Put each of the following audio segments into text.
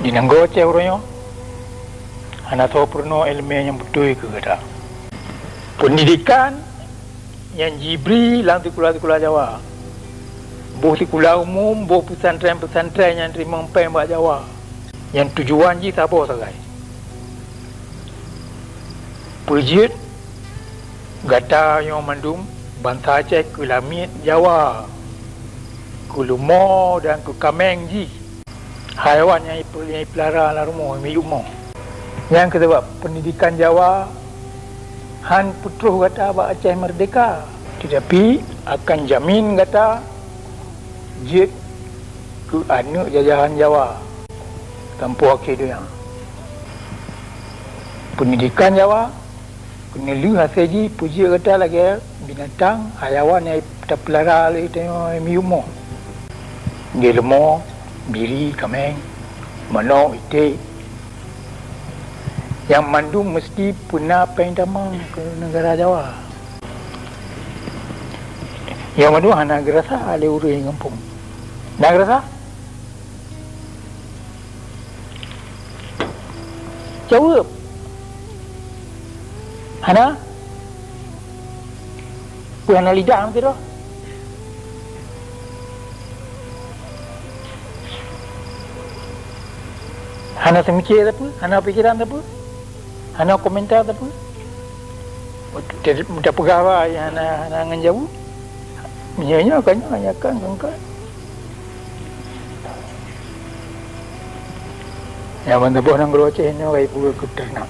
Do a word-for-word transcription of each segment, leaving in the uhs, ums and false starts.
Di nanggroe Aceh uroe nyoe hana soe peurunoe iéleumé nyang beutôi keu gata. Peundidekan nyang jibri lam sikula-sikula Jawa, boh sikula umum, boh peusantrén-peusantrén nyang teurimong péng bak Jawa, nyang tujuan jih saboh sagai. Peujeuet gata nyoe mandum bansa Aceh keu lamiet Jawa, keu leumo dan keu kaméng jih, haiwan nyang ipeu-, nyang ipeulara lam rumoh, miyueb mo. Nyang keusabab peundidekan Jawa han peutroh gata bak Aceh meurdehka, teutapi akan jamin gata jeuet keu aneuëk jajahan Jawa sampoe akhé donya. Peundidekan Jawa keuneulheueh hase jih peujeuet gata lagée binatang, haiwan nyang tapeulara lé tanyoe miyueb mo, lagée leumo, biri, kaméng, manok, iték. Nyang mandum meuseuti peuna péng tamong keu neugara Jawa. Nyang mandum hana geurasa lé ureuëng gampông. Na geurasa? Jaweueb. Hana? Peue hana lidah meusidroe? Hana seumiké sapeue? Hana pikeran sapeue? Hana komentar sapeue? Tapeugah ba hana, hana ngon jaweueb. Meunyoe nyoe ka nyoe, nyoe kan, kan, kan. Nyang meutuboh nanggroe Aceh nyoe ka ipeugah keu teunak.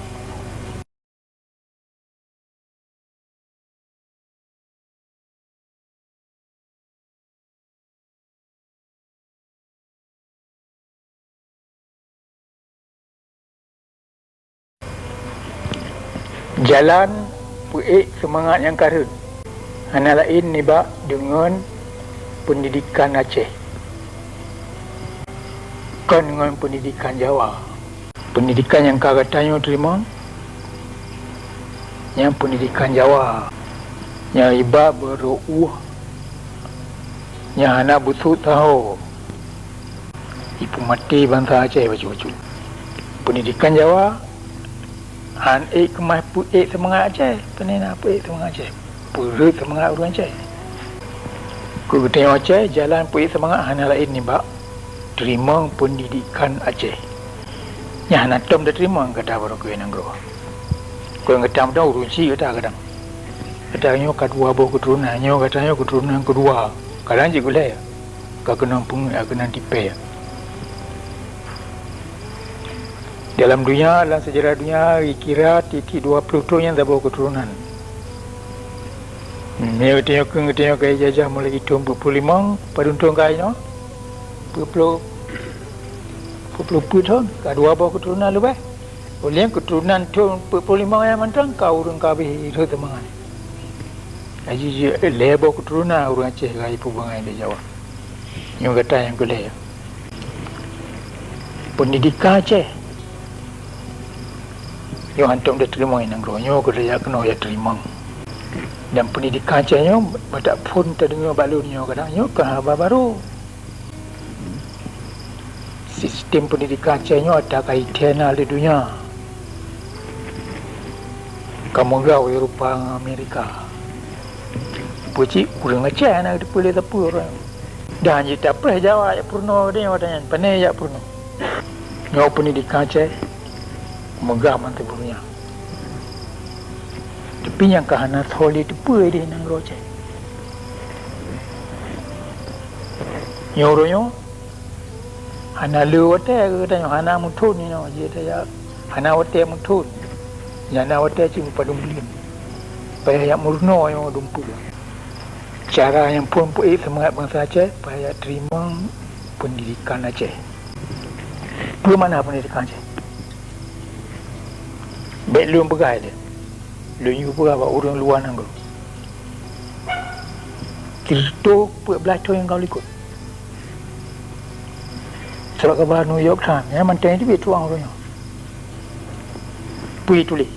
Jalan peuék seumangat nyang ka rhot hana laén nibak deungon peundidekan Aceh, kon ngon peundidekan Jawa. Peundidekan nyang ka gata nyoe teurimong, nyan peundidekan Jawa, nyang iba beurôh ueh, nyang hana beusut saho, ipeumaté bansa Aceh bacut-bacut. Peundidekan Jawa han ék keumah peuék seumangat Aceh, pane na peuék seumangat Aceh, peurhot seumangat ureuëng Aceh. Keu geutanyoe Aceh, jalan peuék seumangat hana laén nibak teurimong peundidekan Aceh. Nyan hana tom tateurimong gata baroe keu nanggroe. Kon gata meudoe ureuëng chik gata kadang. Gata nyoe ka dua boh keuturonan, nyoe gata nyoe keuturonan keudua, kadang cit gulée, ka keunong peungeuet, ka keunong tipée. Dalam donya, dalam seujarah donya, kira tieb-tieb dua ploh thon nyan saboh keuturonan. Meunyoe geutanyoe keu geutanyoe ka jijajah mulai thon peuet ploh limong padub thon ka inoe, peuet ploh, peuet ploh peuet thon ka dua boh keuturonan leubeh. Ulée keuturonan thon peuet ploh limong nyan mantong ka ureuëng ka habéh rhot seumangat. Laju jeuet lhée boh keuturonan ureuëng Aceh ka jipeubangai lé Jawa. Nyoe gata nyang keulhée. Peundidekan Aceh nyoe hantom tateurimong nanggroe nyoe, keu tajak keunoe jak teurimong. Dan peundidekan Aceh nyoe, batak phon tadeungoe bak lôn nyoe kadang, nyoe kon haba barô. Sistem peundidekan Aceh nyoe ata ka itée na lé donya. Ka meugah u Eropa ngon Amerika. Peue cit ureuëng Aceh hana geuteupeue lé sapeue ureuëng. Dan jitapreh Jawa jak peurunoe geutanyoe, pane jak peurunoe. Nyoe peundidekan Aceh meugah mantong donya. Tapi nyang ka hana soe lé teupeue di nanggroe Aceh. Nyoe uroe nyoe hana le watée geutanyoe, hana meuthon inoe jih tajak, hana watée meuthon. Nyang na watée cit padum buleuen. Payah jak meurunoe nyoe dumpeue. Cara nyang phon peuék seumangat bansa Aceh, payah jak teurimong peundidekan Aceh. Peue makna peundidekan Aceh? Bék lôn peugah lé, lôn yue peugah bak ureuëng luwa nanggroe. Sireutoh peuet blaih thon nyang ka likot, surat kaba New York Times, nyan mantong teubiet tuang uroe nyoe. Peue tuléh?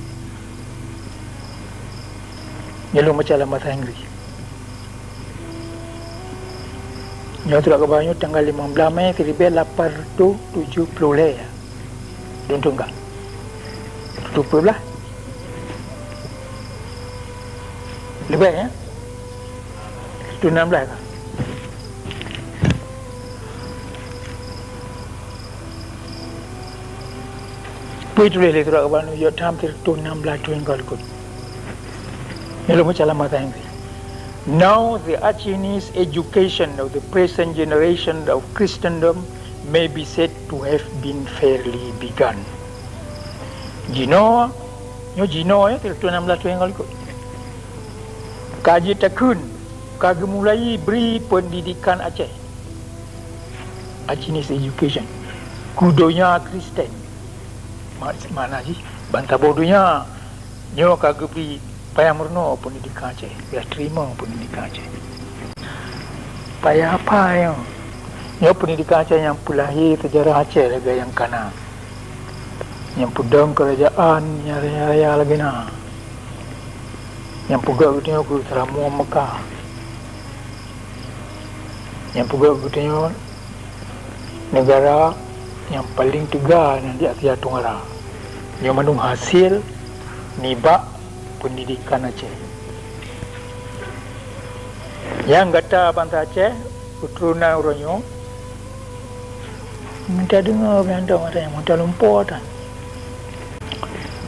Nyoe lôn baca lam basa Inggris. Nyoe surat kaba nyoe tanggal limong blaih Mei siribée lapan reutôh tujoh ploh lhée. Dum thôn ka. Tupeue blah. Leubeh, ya? Tupeue nam blah ka. Peue tuléh lé surat keuban New York Times tupeue nam blah thôn ka likot. Nyoe lôn baca lam bahasa Inggris. Now the Achaemenid education of the present generation of Christendom may be said to have been fairly begun. Jinoe, nyoe jinoe ya, tupeue nam blah thôn ka likot. Ka jeuet takheun, ka geumulai bri peundidekan Aceh. Achaemenid education. Keu donya Kristen. Ma-, makna jih, ban saboh donya nyoe ka geubri payah meurunoe peundidekan Aceh, payah teurimong peundidekan Aceh. Payah apa nyoe? Nyoe peundidekan Aceh nyang peulahé seujarah Aceh lagèe nyang kana. Nyang peudong keurajeuen nyang raya-raya lagèe na. Nyang peugöt geutanyoe keu seuramoe Meukah. Nyang peugöt geutanyoe neugara nyang paleng teuga nyan di Asia Tenggara. Nyoe mandum hasé nibak peundidekan Aceh. Nyang gata bansa Aceh, keuturonan uroe nyoe, meuta deungö mantong, meuta lumpoe tan.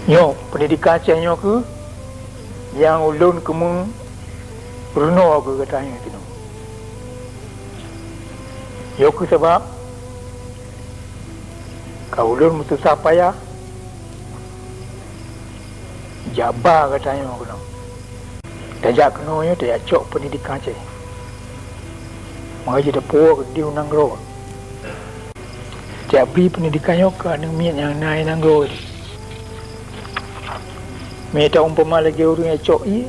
Nyoe, peundidekan Aceh nyoe kheueh nyang ulôn keumeurunoe keu gata nyoe keunoe. Nyoe kheueh sabab ka ulôn meususah payah jak ba gata nyoe keunoe. Tajak keunoe nyoe tajak cok peundidekan Aceh. Maka jiteupeue keudeh u nanggroe. Tajak bri peundidekan nyoe keu aneuk miet nyang na i nanggroe. Mita umpama lagèe ureueng nyang cok ié,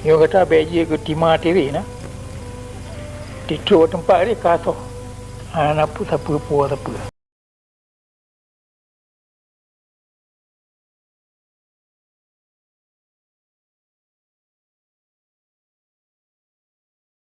nyoe gata bèk jeuet keu tima tireh na. Titrok teumpat tireh ka soh. Hana peue sapeue-peue sapeue.